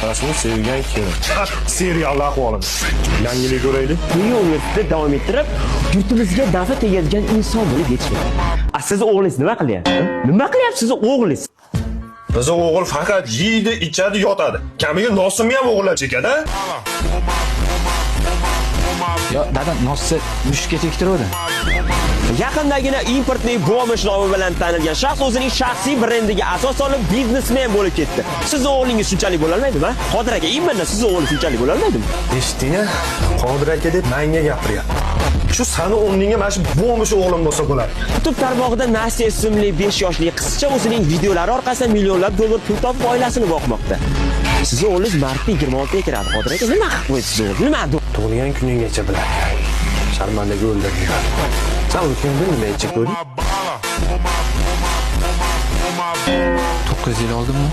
Otasini sevgan kelin. Serial ahvolimiz. Yangilik ko'raylik. Dunyo universitetida davom ettirib, yurtimizga nafi tegadigan inson bo'lib yetishgan. A sizni o'g'lingiz nima qilyapti? Nima qilyapti sizni o'g'lingiz? Bizni o'g'il faqat yeydi, ichadi, yotadi. Kamiga nosimni ham o'g'irlab chekadi. Yo, dada, nosni mushukka chektiruvdi. Yaqindagina importli bomsh nomi bilan tanilgan shaxs o'zining shaxsiy brendiga asos solib biznesmen bo'lib ketdi. Sizni o'g'lingiz shunchalik bo'la olmaydimi? Qodir aka, именно sizni o'g'lingiz shunchalik bo'la olmaydimi? Eshitding-a? Qodir aka deb menga gapiryapti. Shu sani o'rningga mana shu bomsh o'g'lim bo'lsa bo'lar. YouTube tarmog'ida Nastya ismli 5 yoshli qizcha o'zining videolari orqasidan millionlab dollar pul topib oilasini boqmoqda. Sizni o'g'lingiz martda 26 ga kiradi. Qodir aka, nima qilib qo'ydi sizni o'g'lingiz? Nima? Tug'ilgan kuninggacha bilar. Sharmandaga o'ldirib yurar. San o'tgan kun nima ichib ko'rding? 9 yil oldinmi?